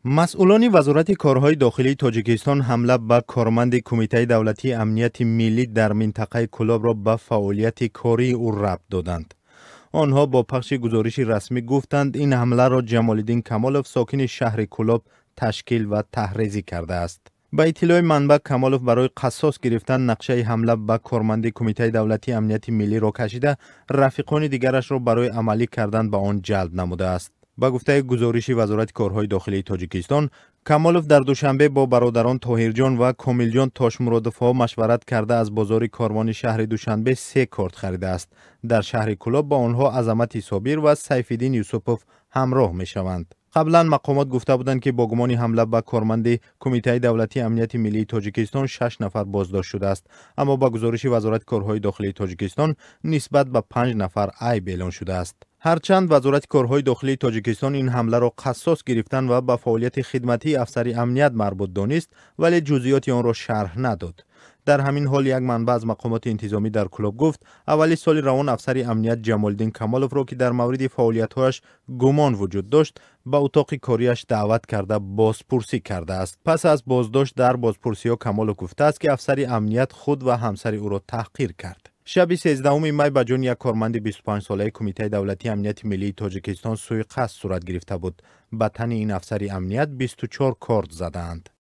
Масъулони Вазорати корҳои дохилии Тоҷикистон ҳамла ба корманди Кумитаи давлатии амнияти миллӣ дар минтақаи Кӯлобро ба фаъолияти кории ӯ рабт доданд. Онҳо бо пахши гузориши расмӣ гуфтанд, ин ҳамларо Ҷамолиддин Камолов, сокини шаҳри Кӯлоб, ташкил ва таҳризӣ кардааст. Ба иттилои манбаъ, Камолов барои қассос гирифтан нақшаи ҳамла ба корманди Кумитаи давлатии амнияти миллиро кашида, рафиқони дигарашро барои амалӣ кардан ба он ҷалб намудааст. Ба гуфтаи гузориши Вазорати корҳои дохилии Тоҷикистон, Камолов дар Душанбе бо бародарон Тоҳирҷон ва Комилҷон Тошмуродовҳо машварат карда, аз бозори Корвони шаҳри Душанбе 3 корт харидааст. Дар шаҳри Кӯлоб ба онҳо Азамати Собир ва Сайфиддин Юсупов ҳамроҳ мешаванд. Қаблан мақомот гуфта буданд, ки бо гумони ҳамла ба корманди Кумитаи давлатии амнияти миллии Тоҷикистон 6 нафар боздошт шудааст. Аммо ба гузориши Вазорати корҳои дохилии Тоҷикистон нисбат ба 5 нафар айб эълон шудааст. Ҳарчанд Вазорати корҳои дохилии Тоҷикистон ин ҳамларо қассос гирифтан ва ба фаъолияти хидматии афсари амният марбут донист, вале ҷузъиёти онро шарҳ надод. Дар ҳамин ҳол як манбаъ аз мақомоти интизомӣ дар Кӯлоб гуфт, аввали соли равон афсари амният Ҷамолиддин Камоловро, ки дар мавриди фаъолиятҳояш гумон вуҷуд дошт, ба утоқи кориаш даъват карда бозпурсӣ кардааст. Пас аз боздошт дар бозпурсиҳо Камолов гуфтааст, ки афсари амният худ ва ҳамсари ӯро таҳқир кард. Шаби 13 май ба ҷони як корманди 25-солаи Кумитаи давлатии амнияти миллии Тоҷикистон суиқасд сурат гирифта буд. Ба тани ин афсари амният 24 корд задаанд.